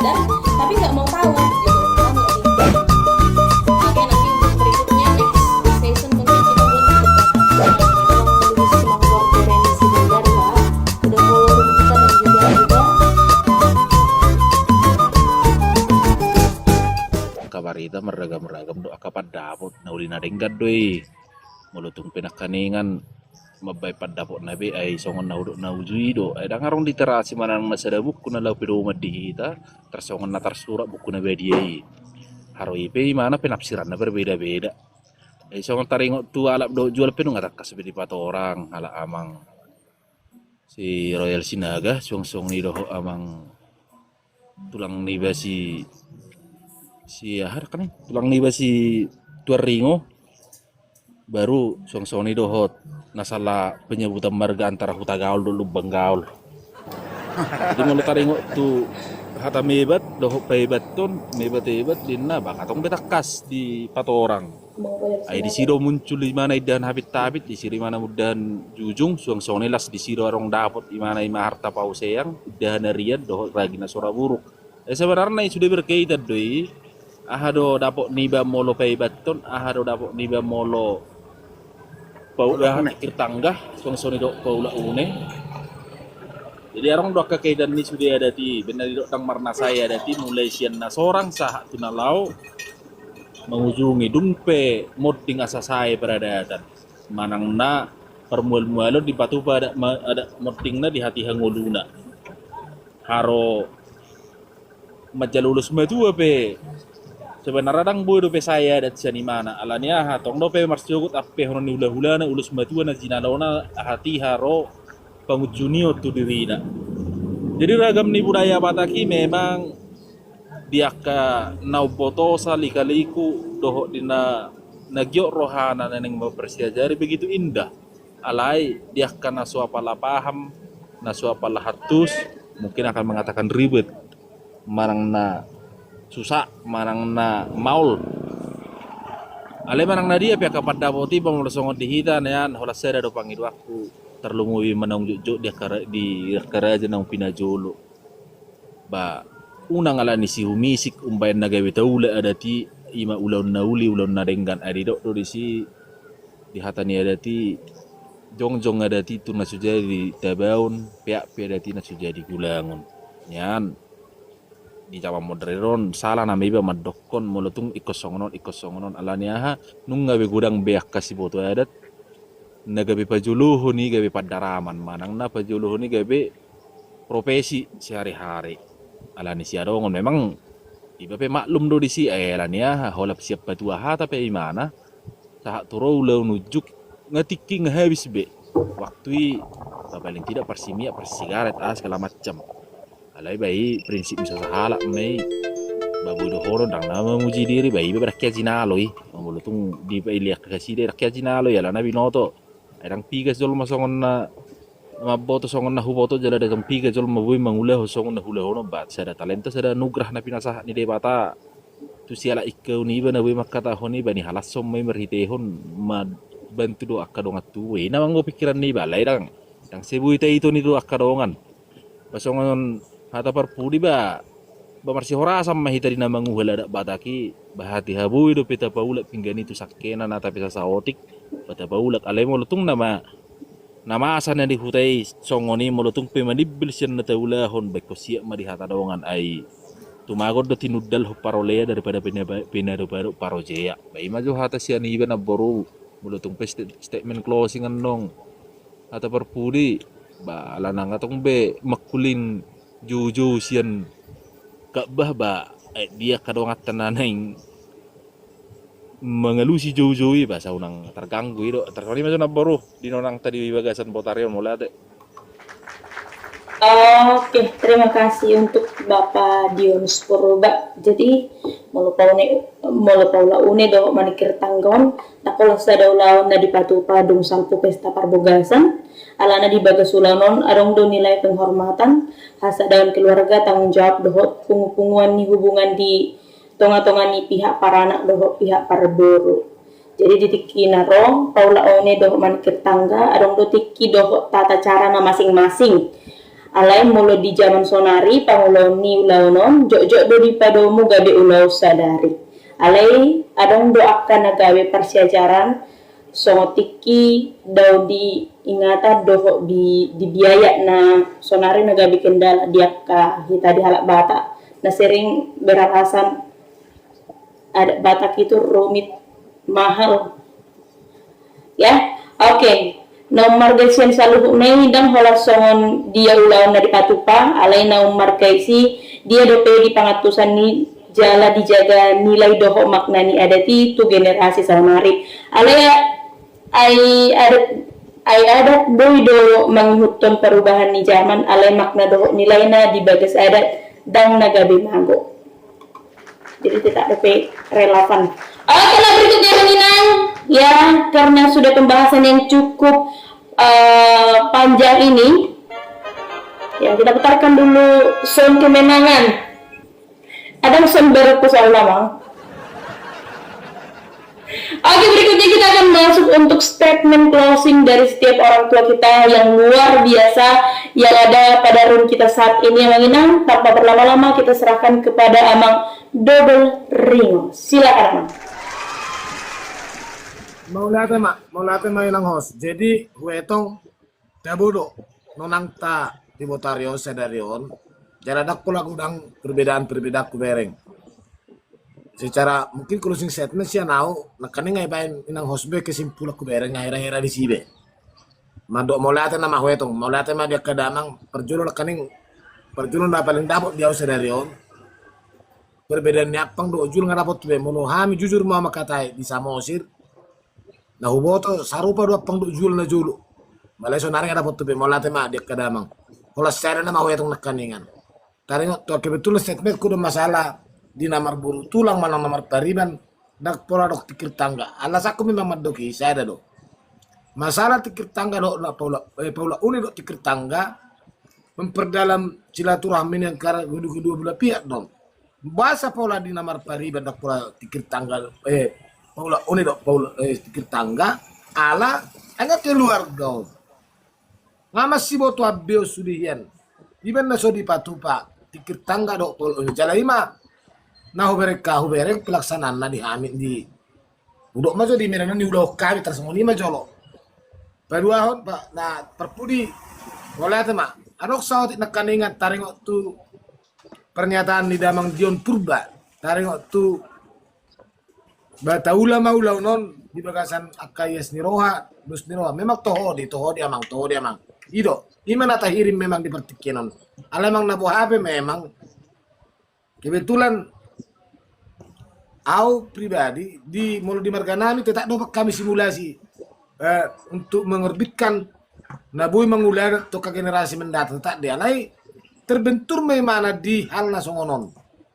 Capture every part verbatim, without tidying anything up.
Tapi nggak mau tahu gitu. Paham nggak sih? Oke, nanti untuk berikutnya, next session, mungkin kita buat untuk membahas tentang transparansi di Bulgaria. Udah follow kita dan juga udah. Angka barita marragam-ragam do angka pandapot na uli na denggan do i. Molo tung pe nangkaningan mambaen pandapotna be, ai songon na hudok na uju i do, ai ndang adong literasi manang na sada buku na laho pedoman di hita tarsongon na tarsurat buku na badia i. Haro i pe imana penafsiranna berbeda-beda. Ai songon taringot tu alap dohot jual pe nunga tangkas be dipatorang halak amang si Royal Sinaga, suang songon i dohot amang tulang niba si, si aha kan, tulang niba si Tuan Ringo. Baru suang songon i dohot na sala penyebutan marga antara Hutagaol dohot Lumbangaol. Jadi molo taringot tu hata mebat dohot paebathon, mebat-ebat ninna, ba nga tong be tangkas dipatorang. Ai disi do muncul imana indahan hapit-hapit, disi do imana mundahan jujung, suang songon i las disi do adong dapot imana ima harta pauseang, indahan arian dohot ragi na sora buruk. Ai sebenarna i sude berkaitan do i. Aha do dapot niba molo paebathon, aha do dapot niba molo paula tingkir tangga, suang songon i dohot paula une. Jadi adong do angka kaitan ni sude adat i, baen na didok ndang marna sae adat i, mulai sian na sorang sahat tu na laho mangujungi, dung pe monding asa sae peradatan. Manang na parmual-mualon dipatupa adat ma-, adat mondingna di hatiha ngoluna. Haro manjalo ulos matua pe sebenarna ndang boi dope sae adat sian imana. Alani aha, tong dope marsogot ampehonon ni hula-hulana ulos matua na jinalona hatiha ro pangunjungion tu dirina. Jadi ragam ni budaya Batak i memang di angka na umbotosa, lika-liku dohot di na, na giot rohana na naeng mamparsiajari begitu indah. Alai di angka na so apala paham, na so apala hattus, mungkin akan mengatakan ribet, manang na susa, manang na maol. Alai manang na dia pe angka pandapot i, ba molo songon di hita nian, holan sada do pangidoanku, tarlumobi ma naung jotjot di angka ra-, di angka raja naung pinajolo. Ba unang alani sihumisik umbaen na gabe taula adat i, ima ulaon na uli, ulaon na denggan. Ai didok do disi di hata ni adat i, jongjong adat i tung na so jadi tabaon, peak pe adat i na so jadi gulangon. Nian di zaman modern on sala nama iba mandokkon molo tung ingkon songon on, ingkon songon on. Alani aha, nunga be godang be angka siboto adat na gabe pajolohon i gabe pandaraman, manang na pajolohon i gabe profesi sehari-hari. Alani siadongon memang iba pe maklum do disi, ai alani aha, holan sian patua hata pe imana, sahat tu ro ulaon unjuk, nga tingki nga habis be waktu i. Ba paling tidak parsimiak, parsigaret, ah, segala macam. Alai ba i prinsip ni sasahalak ma i. Ba boi dohonon ndang na mamuji diri, ba iba berarti aji nalo i. Molo tung dipailean kasida, berarti aji nalo i, alana binoto. Ai ndang piga jolma songon na mamboto songon na huboto, jala ndang piga jolma boi mangulahon songon na huulahon on. Ba sada talenta, sada nugrah na pinasahat ni Debata tu siala ingkau niba na boi mangkatahon i, ba nihalashon ma i marhitehon mambantu do angka dongan tubu i na mango pikiran niba. Alai ndang, ndang sai boi taiton i tu angka dongan. Ba songon hata parpudi ba, ba marsihorasan ma hita di na manguhal adat Batak i, ba hatiha boi dope tapaulak pinggan i tu sangkena na tape sasaotik, ba tapaulak. Alai molo tung nama na masa na di huta i songon i, molo tung pe manimbil sian na taulahon, ba ingkon siap ma di hata dongan. Ai tumagon do tinundalhon parolea daripada pina-, pinadopadop parojea. Ba ima jo hata sian iba namboru, molo tung pe state-, statement closing annon. Hata parpudi, ba alana nga tong be mangkuling joujou sian Ka'bah, ba, eh, dia angka donganta na naeng mangalusi joujou i, ba sai unang targanggu i do. Tarima jo namboru di nonangta di bagasan botari on, mauliate. Oke, terima kasih untuk Bapak Dionus Purba. Jadi, molo paune, molo paula une dohot maningkir tangga on, ndang holan sada ulaon na dipatupa dung salpu pesta parbogasan, alana di bagas ulaon on adong do nilai penghormatan, hasadaon keluarga, tanggung jawab dohot pungu-punguan ni hubungan di tonga-tonga ni pihak paranak dohot pihak parboru. Jadi di tingki na ro paula une dohot maningkir tangga, adong do tingki dohot tata cara na masing-masing. Alai molo di jaman sonari pangulaon ni ulaon on jotjot do dipadomu gabe ulaon sadari. Alai adong do angka na gabe parsiajaran songon tingki dao di ingatan dohot di, di biaya na sonari na gabe kendala di angka hita di halak Batak na sering beralasan adat Batak itu rumit, mahal. Ya, oke. Na ummarga sian saluhutna i ndang holan songon dia ulaon na dipatupa, alai na ummarga i si dia dope di pangantusan ni jala dijaga nilai dohot makna ni adat i tu generasi saonari. Alai ai adat, ai adat boi do mangihuthon parubahan ni jaman, alai makna dohot nilaina di bagas adat ndang na gabe mago. Jadi tetap dope relevan. Oke, na berikutnya Amang Inang, ya, karena sudah pembahasan yang cukup eh, panjang ini, ya, kita putarkan dulu sound kemenangan. Ada sound baru ku soal lama. Oke, berikutnya kita akan masuk untuk statement closing dari setiap orang tua kita yang luar biasa yang ada pada room kita saat ini, Amang Inang. Tanpa berlama-lama, kita serahkan kepada Amang Dobel Ringo. Silakan, Amang. Mauliate ma, mauliate ma Inang host. Jadi, huetong tabo do nonangta di botari on sadari on, jala ndang pola godang perbedaan-perbedaan hubereng. Secara mungkin closing statement sian au, nangkaning nga ibaen Inang host be kesimpulan hubereng nga hera-hera disi be. Mandok mauliate nama huetong, mauliate ma di angka damang, parjolo nangkaning, parjolo na paling dapot di au sadari on. Perbedaan ni ampang dohot julu nga dapot be, molo hami jujur ma mangkatai di Samosir, na huboto sarupa do ampang dohot julu na jolo. Alai sonari nga dapot be, mauliate ma di angka damang. Holan sada nama huetong nangkaningan. Taringot tu kebetulan statementku do masalah di na marboru tulang manang na marpariban, ndang pola dok tingkir tangga. Alasanku memang mandok i, sada do. Masalah tingkir tangga do na paula, eh, paula uni dok tingkir tangga, memperdalam silaturahmi ni angka kedua-kedua belah pihak do. Boasa pola di na marpariban ndang pola tingkir tangga, eh, paula uni dok paula, eh, tingkir tangga, ala, hanya keluarga on. Nga masiboto ambeon sude hian. Iba na so dipatupa tingkir tangga dok paula uni, jala i ma na hubereng, hubereng pelaksanaanna di hami di. Hudok ma jo di Medan on, diulahon hami, tarsongon i ma jolo. Paduahon, pa, na parpudi, mauliate ma. Adong saotik nangkaningan taringot tu pernyataan ni damang Dion Purba, taringot tu ba taula ma ulaon on di bagasan angka ias ni roha, dos ni roha. Memang toho di, toho di amang, toho di amang. I do, i ma na tahirim memang di partingkian on. Alai amang na boha pe memang, kebetulan au pribadi di, molo di marga nami tetap do hami simulasi, eh, untuk mengorbitkan na boi mangula adat tu angka generasi mendatang, tetap do, alai terbentur ma imana di hal na songon on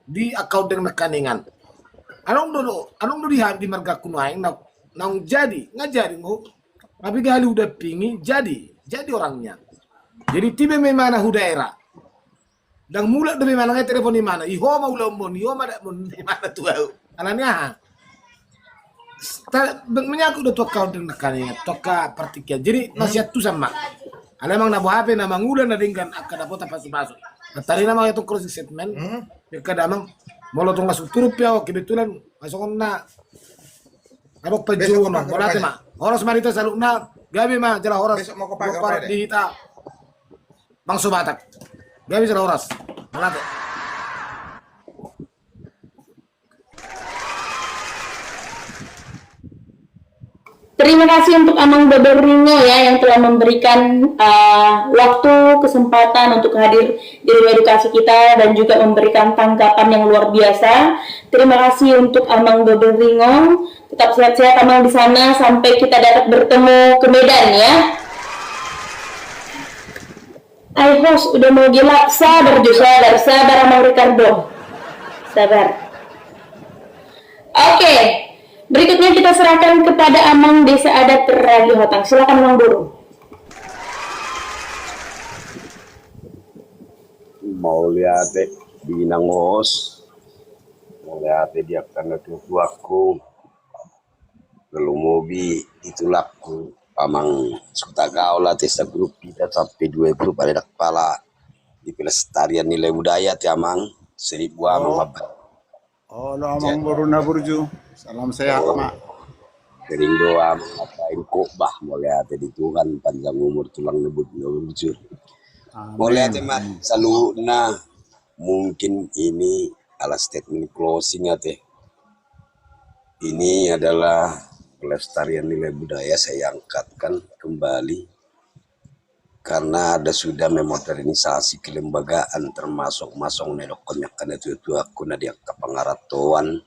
di angka ondeng nangkaningan. Adong do, adong do di hami di margaku nuaeng na, naung jadi, nga jadi, nga piga hali hudampingi, jadi, jadi orangnya. Jadi tiba ma imana hu daerah. Ndang mulak dope imana, nga telepon imana, i ho ma ulaonmon, i ho ma adatmon, imana tu au. Alani aha? Menyangkut do tu angka ondeng nangkaningan, tu angka partingkian. Jadi nasihat tu sama. Alai amang na boha pe na mangula na denggan angka dapotan pasupasu. Tadi nama itu closing statement. Angka damang, molo tung langsung turun pe au, kebetulan langsung na. Adong panjouon, mauliate ma. Horas ma di hita saluhutna, gabe ma jala horas di hita. Bangso Batak. Gabe jala horas. Mauliate. Terima kasih untuk Amang Dobel Ringo ya, yang telah memberikan, eh, waktu, kesempatan untuk hadir di Ruang Edukasi kita dan juga memberikan tanggapan yang luar biasa. Terima kasih untuk Amang Dobel Ringo. Tetap sehat-sehat Amang di sana sampai kita dapat bertemu ke Medan ya. Ai host, udah mau gelap, sabar jo, sabar, sabar Amang Ricardo. Sabar. Oke, berikutnya kita serahkan kepada Amang Desa Adat Ragi Hotang. Silakan Amang Boru. Mauliate di Inang host. Mauliate di angka natuatuaku. Lumobi di tulangku, Amang Sutagaol, ate sagrup hita sampe dua grup, alai ndang pala Pelestarian nilai budaya te amang, seribu amang. Oh. Mambaen. Olo amang boru na burju. Salam sehat ma. Sering do amang mambaen khotbah, mauliate di Tuhan, panjang umur tulang na burju. Amin. Mauliate ma saluhutna. Mungkin ini ala statement closing ate. Ini adalah pelestarian nilai budaya saya angkatkan kembali. Karena ada sudah memodernisasi kelembagaan, termasuk masuk na didokkon ni angka natuatuangku na di angka pangarantoan.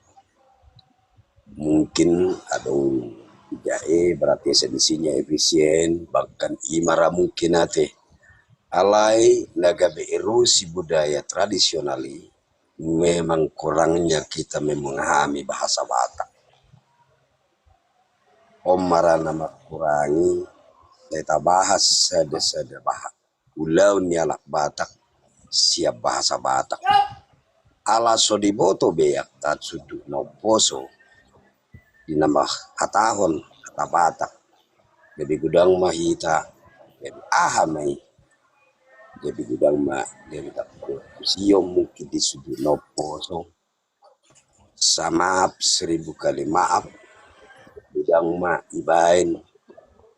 Mungkin adong jae, berarti esensinya efisien, bahkan ima ra mungkin ate. Alai na gabe erosi budaya tradisional i, memang kurangnya kita memahami bahasa Batak. On ma ra na mangkurangi, sai tabahas sada-sada baha-, ulaon ni halak Batak sian bahasa Batak. Ala so diboto be angka sundut na umposo di na manghatahon hata Batak. Jadi godang ma hita, jadi aha ma i? Jadi godang ma, jadi takut sion mungkin di sundut na umposo. Sa maaf, seribu kali maaf. Godang ma ibaen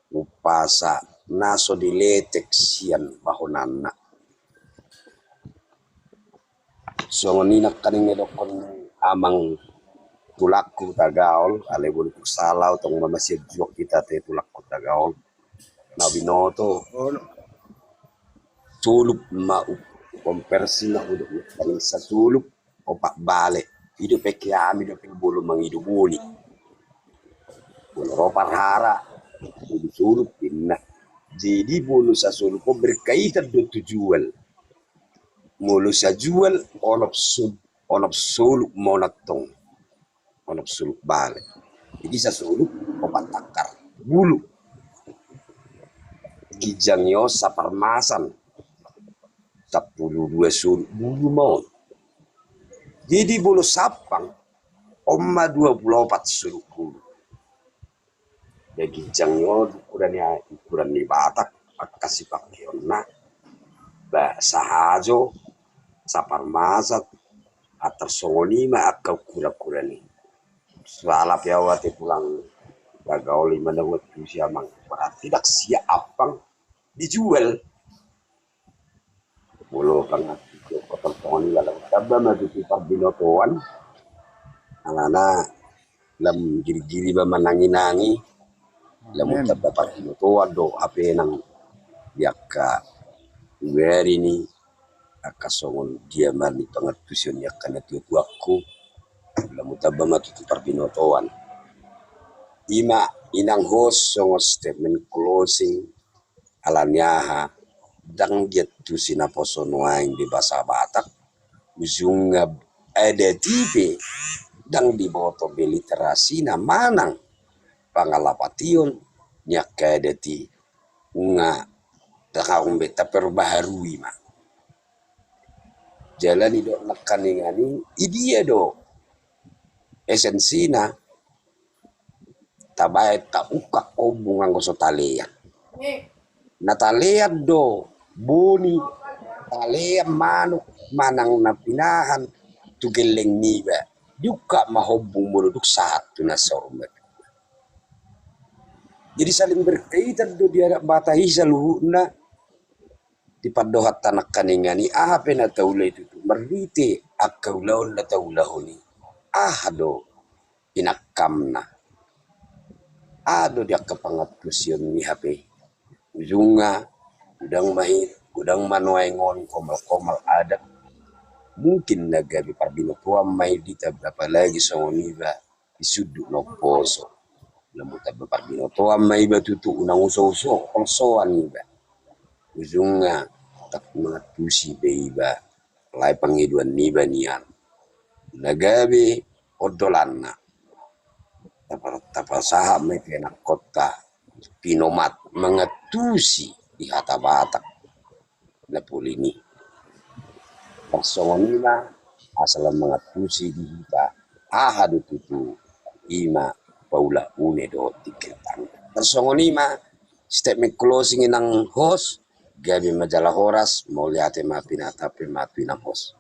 umpasa na so diletek sian bahonanna. Songon i nangkaning na didokkon amang tulangku Tagaol, alai boi tung sala, tong ma masian juak hita te tulangku Tagaol. Na binoto. Solup ma u-, konversi ma udok paling sasolup. Opat bale. I do pe hami dope molo mangido boni. Molo ro parhara, molo solup inna. Jadi molo sasolup on berkaitan do tu jual. Molo sajual, onom sol-, onom solup ma on antong. Onom solup bale. Jadi sasolup opat tangkar. Bulu. Ginjang i on saparmasan. Sampulu dua solup bulu ma on. Jadi molo sampang, on ma dua pulu opat solup bulu. Jadi ginjang i on ukuran ni, ukuran ni Batak, angka sipakeonna, ba, sahajo, saparmasan, antar songon i ma angka ukuran-ukuran i. Sala pe au ate tulang Tagaol, i ma na huantusi amang, berarti ndang siap ampang dijual. Molo pangantusion songon i, lamu tamba ma tutu parbinotoan. Alana lam giri-giri ba manangi-nangi. Lamu tamba parbinotoan do hape nang di angka uari ni angka songon dia ma ni pangantusion ni angka natuatuangku. Lamu tamba ma tutu parbinotoan. I ma inang host songon statement closing. Alani aha? Ndang diantusi naposo nuaeng di bahasa Batak, ujungna adat i pe ndang diboto be literasina manang pangalapation ni angka adat i, nunga tahaon be taperbaharui ma. Jala nidok nangkaningan i, i dia do esensina? Tabaen taungkap ombung anggo so talean. Na talean do boni, talean manuk manang na pinahan tu gelleng niba. Diungkap ma ombung molo dung sahat tu na saur matua. Jadi saling berkaitan do di adat Batak i saluhutna. Di pandohan ta nangkaningan i, aha pe na taula i tutu marhite angka ulaon na taulahon i, aha do inangkamna? Aha do di angka pangantusion ni hape? Ujungna godang ma i, godang ma nuaeng on komal-komal adat. Mungkin na gabe parbinotoan ma i di ta, apalagi songon iba di sundut na umposo. Lamu tamba parbinotoan ma iba tutu, unang uso-uso holsoan iba. Ujungna ndang mangantusi be iba, alai pangidoan niba nian. Na gabe ondolanna, tapa-, tapasahat ma i tu ianakhonta, pinomat mangantusi di hata Batak na polin i. Tarsongon i ma, asa lam mangantusi di hita, aha do tutu, i ma paula une dohot tingkir tangga. Tarsongon i ma, statement closing inang host, gabe ma jala horas, mauliate ma pinatap pe ma tu inang host.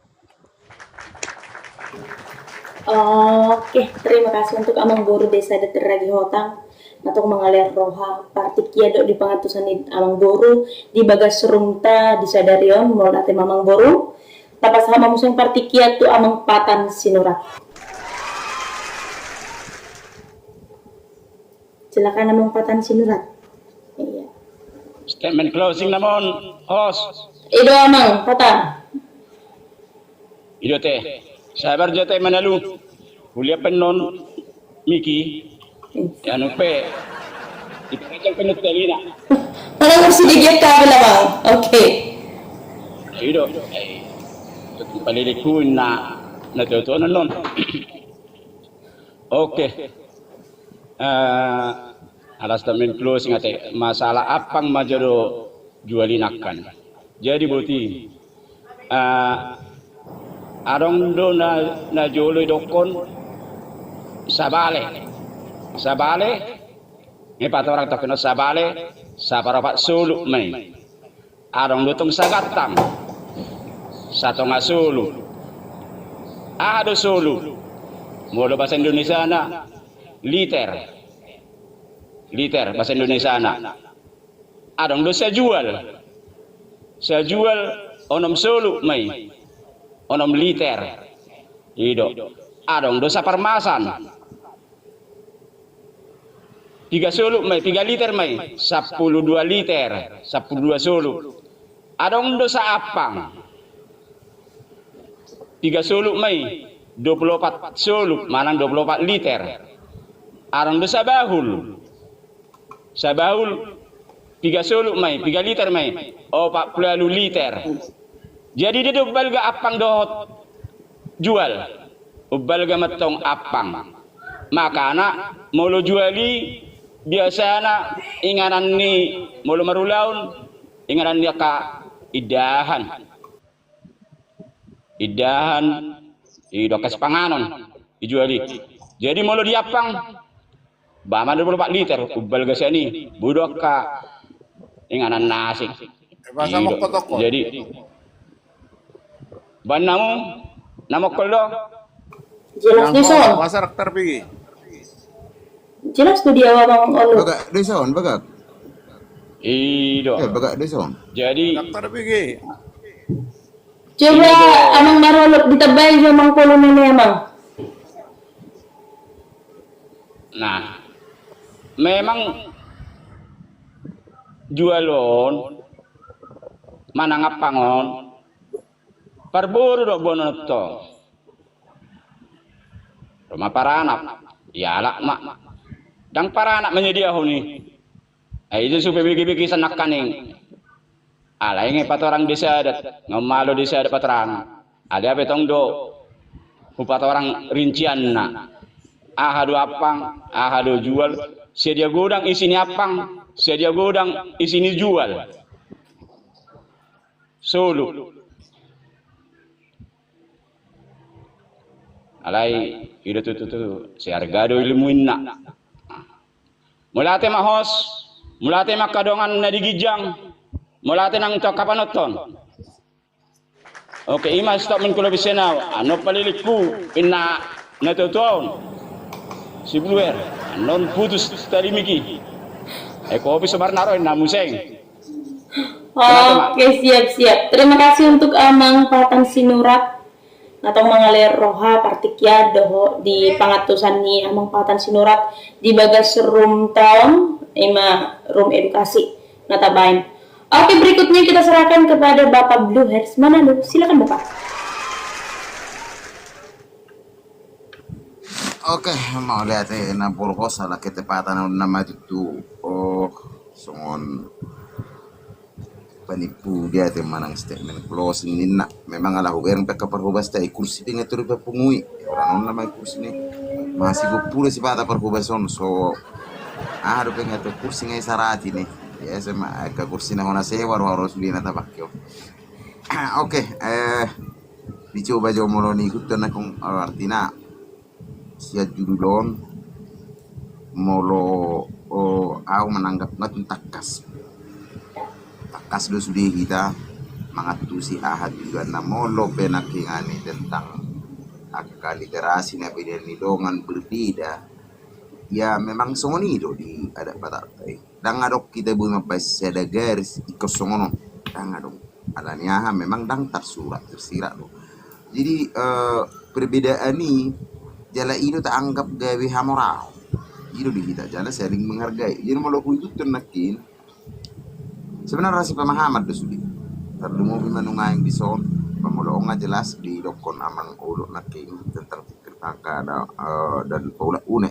Oke, terima kasih untuk Amangboru Desa Adat Ragi Hotang, na tong mangalean roha partingkian dohot di pangantusan ni Amangboru di bagas rumta di sadari on, mauliate ma Amangboru. Tapasahat ma muse partingkian tu Amang Patan Sinurat. Silakan Amang Patan Sinurat. Iya. Statement closing na ma on, host. I do Amang Patan. I do te. Sabar jo te Manalu. Huliat pe annon miki. Iya. Anu pe. Ipakajang pe annon talina. Mana kursi di dia kabel Amang. Oke. I do. Eh, untuk palilingku na, na tutu annon. Oke. Eh, alas tamin closing ate, masalah ampang ma jo do jual i nangkin. Jadi boti, eh, adong do na, na jolo idokkon sabale. Sabale, ngepat orang tokkinon sabale, saparopat solup ma i. Adong do tong sagantang, satonga solup. Aha do solup? Molo bahasa Indonesiana, liter. Liter, bahasa Indonesiana. Adong do sajual. Sajual onom solup ma i. Onom liter. I do. Adong do saparmasan. Piga solup ma i, piga liter ma i, sampulu dua liter, sampulu dua solup. Adong do saampang. Piga solup ma i, dua pulu opat solup, manang dua pulu opat liter. Adong do sabahul. Sabahul, piga solup ma i, piga liter ma i, opat pulu ualu liter. Jadi dia do balga ampang dohot jual. Umbalga ma antong ampang. Makana molo jual i biasana inganan ni molo marulaon inganan ni angka indahan. Indahan i do angka sipanganon ijual i. Jadi molo di ampang ba ma dua pulu opat liter umbalga sian i, boi do angka inganan na asing. Jadi baen hamu na mongkol do. Jelas do dison. Jelas do dia Amang Olop. Bagak do dison, bagak. I do. Bagak do dison. Jadi coba Amang Marolop ditambai jo Amang Polo nene Amang. Nah, memang jual on manang ampang on parboru do boanonta. Ro ma paranak, ialap ma. Ndang paranak manyadiahon i. Ai ise supe bege-bege sian nangkaning. Alai ngepat orang desa adat, nga malo desa adat patarang. Alai ape tong do hupatorang rincianna. Aha do ampang, aha do jual, sadia godang isi ni ampang, sadia godang isi ni jual. Solup. Alai i do tutu, tutu searga do ilmu inna. Mauliate ma host, mauliate ma angka dongan na di ginjang, mauliate nang tu angka panonton. Oke, i ma stop mingkolo bisenau, annon palilingku inna na tuatua on. Si Bluer, annon putus tali miki. Ai kopi so marnaro inna museng. Oke, siap, siap. Terima kasih untuk Amang Patan Sinurat. Na tong mangalean roha partingkian dohot di pangantusan ni Amang Patan Sinurat di bagas rumta on, ima rum edukasi na tabaen. Oke, berikutnya kita serahkan kepada Bapak Blue Hairs Manado. Silakan Bapak. Oke, mauliate na purhos ala ketepatan on nama tutu. Oh, songon panimpu dia te manang statement closing ninna. Memang ala hubereng pe angka parhobas ta i kursi pe nga turu pe pungui. Orang on nama kursi ni. Masih gupura sipata parhobas on so. Aha dope nga tu kursi nga i sarati ni. Biasa ma angka kursi na hona sewa ro harus bina tabakio. Oke, eh, dicoba jo molo ni ikut dan nakung artina sian judul on molo au mananggap nga tun tangkas. Tangkas do sude hita mangantusi aha tujuanna. Molo pe nangkiningan i tentang angka literasi na pilihan ni dongan berbeda, ya memang songon i do di adat Batak i. Ndang adong hita boi mambaen sada garis ingkon songon on, ndang adong. Alani aha? Memang ndang tarsurat, tersirat do. Jadi eh, perbedaan i jala i do taanggap gabe hamoraon. I do di hita jala saling menghargai. Jadi molo huihuthon nangkin, sebenarna sipemahaman do sude. Tarlumobi ma nuaeng dison, molo on nga jelas didokkon amang Olok nangkin tentang Tingkir Tangga dan, eh, dan Paulak Une.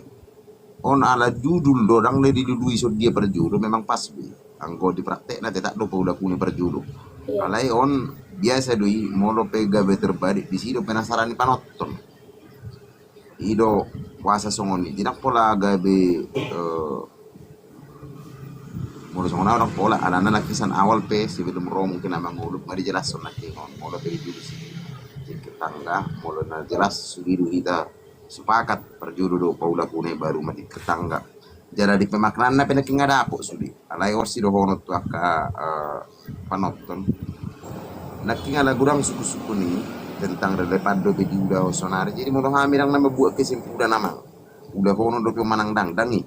On ala judul do, ndang na dilului songon dia parjolo, memang pas be. Anggo di praktekna tetap do Paulak Une parjolo. Alai on biasa do i molo pe gabe terbalik, disi do penasaran ni panonton. I do boasa songon i, ndang pola gabe eh, molo songon au ndang pola, alana nangkin sian awal pe sebelum ro mungkin amang Olok nga dijelashon nangkin on, molo pe ditulis i Tingkir Tangga, molo na jelas sude do hita sepakat parjolo do Paulak Une baru ma Tingkir Tangga. Jala di pemaknaanna pe nangkin nga dapot sude. Alai on sidohonon tu angka eh, panonton. Nangkin ala godang sungkunsungkun i tentang relevan dope diulahon saonari. Jadi molo hami ndang na mambuat kesimpulan amang, ulahonon dope manang ndang, ndang i.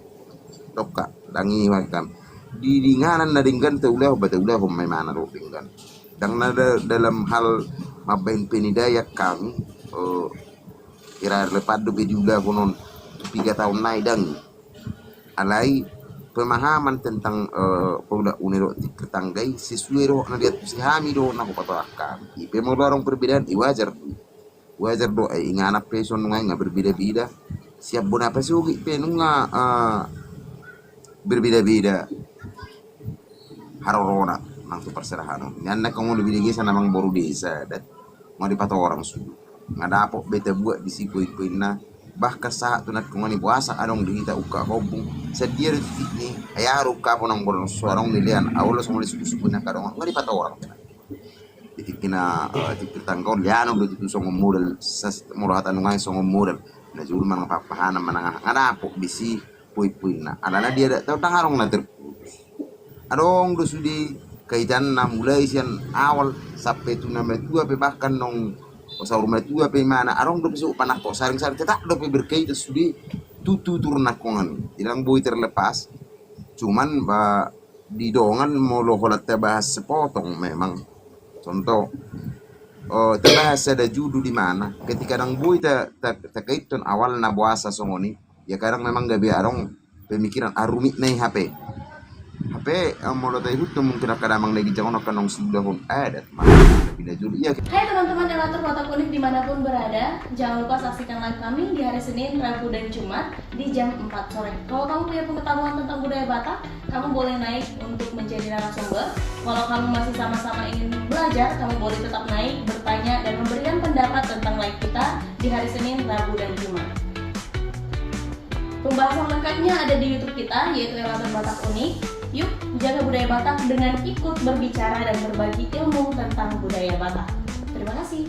Dongka, ndang i hami. Di inganan na denggan taulahon, ba taulahon ma imana dohot denggan. Ndang na da- dalam hal mambaen penilaian hami eh, hira relevan dope diulahon on piga taon nai, ndang i. Alai pemahaman tentang eh, Paulak Une dohot Tingkir Tangga i sesuai dohot na diantusi hami dohot na hupatorang hami. I pe molo adong perbedaan i wajar do. Wajar do, eh, inganan pe songon nuaeng nga berbeda-beda. Sian bona pasogit pe nunga eh, berbeda-beda harorona nang tu parserahan on. Nian nangkin molo bini desa na amang boru desa adat nga dipatorang sude. Nga dapot be tabuat disi poin-poinna. Bahkan sahat tu nangkin i boasa adong di hita ungkap hombung. Sadia do titik ni ai aha do ungkapon amang boru, so adong nilean, au lo songon i sungkunsungkun na angka dongan, nga dipatorang. Di tingki na eh, Tingkir Tangga on leanon do tutu songon modal, sas- molo hata nuaeng songon modal. Na jolo manang papahanan manang aha, nga dapot disi poin-poinna. Alana di adat ta on ndang adong na terputus. Adong do sude kaitanna mulai sian awal sampe tu na matua pe, bahkan naung saur matua pe imana, adong dope so panangkok saring-saring, tetap dope berkaitan sude tu tutur nangkonan i. Ndang boi terlepas. Cuman ba di dongan molo holan tabahas sepotong memang. Contoh, oh, tabahas sada judul di mana, ketika ndang boi ta- ta- takaithon awalna boasa songon i, ya kadang memang gabe adong pemikiran, ah, rumit na i hape. Hape eh, molo taihuthon mungkin angka damang na ginjang on angka naung siulahon adat ma na pinajolo. Iya. Hai teman-teman Elator Batak Unik dimanapun berada, jangan lupa saksikan live kami di hari Senin, Rabu, dan Jumat di jam empat sore. Kalau kamu punya pengetahuan tentang budaya Batak, kamu boleh naik untuk menjadi narasumber. Kalau kamu masih sama-sama ingin belajar, kamu boleh tetap naik, bertanya, dan memberikan pendapat tentang live kita di hari Senin, Rabu, dan Jumat. Pembahasan lengkapnya ada di YouTube kita, yaitu Elator Batak Unik. Yuk, jaga budaya Batak dengan ikut berbicara dan berbagi ilmu tentang budaya Batak. Terima kasih.